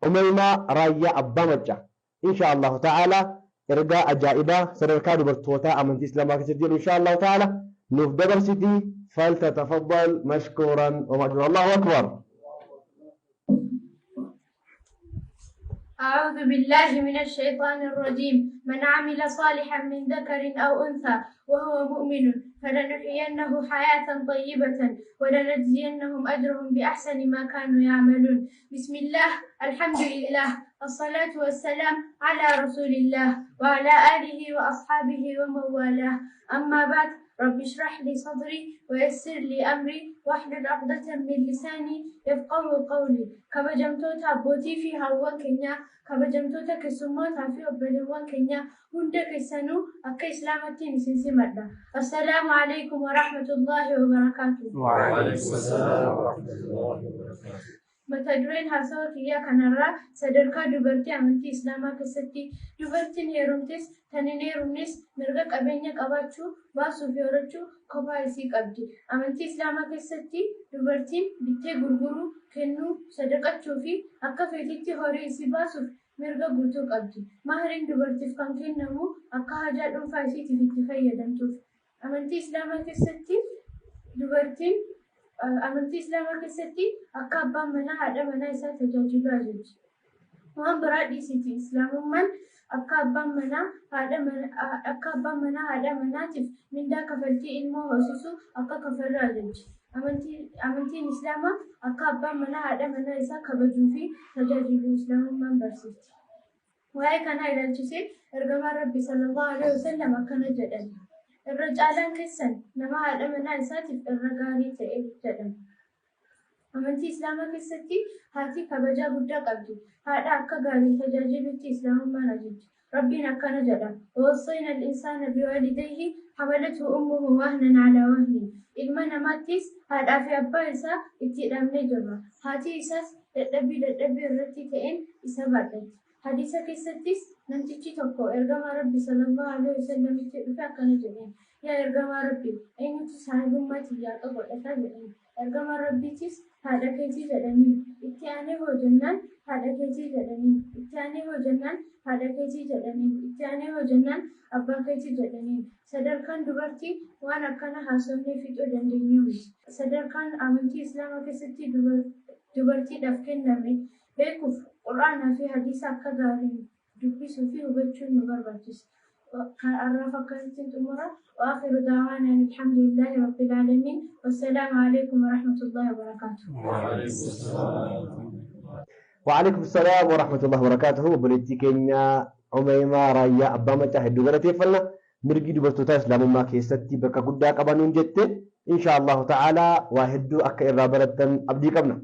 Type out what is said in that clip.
Umeymaa Raayyaa Abbaa Maccaa inshaa Allahu ta'aalaa ergaa ajaa'ibaa sadarkaa dubartootaa amantii Islaamaa keessatti jedhu inshaa Allahu ta'aalaa nuuf dabarsiti faltatafaddal mashkuuran wa ma'juura. Allahu Akbar. أعوذ بالله من الشيطان الرجيم. من عمل صالحا من ذكر أو أنثى وهو مؤمن فلنحيينه حياة طيبة ولنجزينهم أجرهم بأحسن ما كانوا يعملون. بسم الله، الحمد لله، الصلاة والسلام على رسول الله وعلى آله وأصحابه ومن والاه. أما بعد، رب اشرح لي صدري ويسر لي أمري واحلل عقدة من لساني يفقهوا قولي. Kabajamtoota abbootii fi haawwan keenyaa, kabajamtoota keessummootaa fi obboleewwan keenyaa, hunda keessanuu akka Islaamattiin isin simadha. Assalaamu alaikum wa rahmatullaahi wa barakaatuh. Mata dureen haasawa kiyyaa kanarraa sadarkaa dubartii amantii Islaamaa keessatti. Dubartiin heerumtes tan hin heerumnes mirga qabeenya qabaachuu, baasuu fi horachuu kophaa isii qabdi. Amantii Islaamaa keessatti dubartiin bittee gurguruu, kennuu, sadaqachuu fi akka feetitti horii isii baasuuf mirga guutuu qabdi. Mahriin dubartiif kan kennamu akka haajaa dhuunfaa isiitiif itti fayyadamtuuf. Amantii Islaamaa keessatti dubartiin amantii Islaamaa keessatti akka abbaan manaa haadha manaa isaa tajaajilu ajaji. Waan biraa dhiisiti, Islaamummaan akka abbaan manaa haadha manaatiif mindaa kafaltii ilmoo hoosisuu akka kafalu ajaji. Amantiin Islaamaa akka abbaan manaa haadha manaa isaa kabajuu fi tajaajilu Islaamummaan barsiifti. Waa'ee kanaa ilaalchisee ergamaan Rabbi sallallahu alaihi wasallam akkana jedhan: "Irra caalaan keessan nama haadha manaa isaatiif irra gaarii ta'e" jedhan. Amantii Islaamaa keessatti haati kabajaa guddaa qabdi. Haadha akka gaarii tajaajilutti Islaamummaan ajajji. Rabbiin akkana jedha: "ووصينا الإنسان بوالديه حملته أمه وهنا على وهن." Ilma namaattis haadhaa fi abbaa isaa itti hidhamnee jirra. Haati isaas dadhabbii dadhabbii irratti ta'een isa baadhatti. Hadiisa keessattis namtichi tokko ergamaa Rabbi sallallahu alaihi wasallamitti dhufe akkana jedheen: "Yaa ergamaa Rabbi, eenyutu saahibummaa tiyya haqa godhata?" jedheen. Ergamaan Rabbiitis, "Haadha keetii" jedhaniin. "Itti aanee hoo?" jennaan, "Haadha keetii" jedhaniin. "Itti aanee hoo?" jennaan, "Haadha keetii" jedhaniin. "Itti aanee hoo?" jennaan, "Abbaa keetii" jedhaniin. Sadarkaan dubartii waan akkana haasofnee fixuu dandeenyu miti. Sadarkaan amantii Islaamaa keessatti dubartiidhaaf kenname beekuuf Qur'aanaa fi hadiisa akka gaariin dubbisuu fi hubachuun nu barbaachisa. Kan har'aaf akkasitti xumura. وآخر دعوانا أن الحمد لله رب العالمين، والسلام عليكم ورحمة الله وبركاته. وعليكم السلام ورحمة الله وبركاته. Obboleettii keenya Umeymaa Raayyaa Abbaa Macaa hedduu galateeffanna. Mirgi dubartoota Islaamummaa keessatti bakka guddaa qabanuun jette, insha Allahu ta'ala waa hedduu akka irraa barattan abdii qabna.